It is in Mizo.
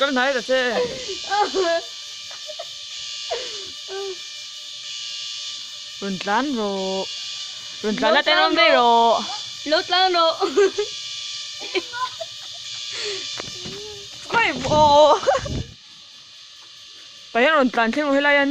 kal hnai ta che. Rawn tlan rawh. Rawn tlan la tenawm daih rawh. Lo tlan rawh. Khawi aw. Tah hian rawn tlan thleng rawh helai hian.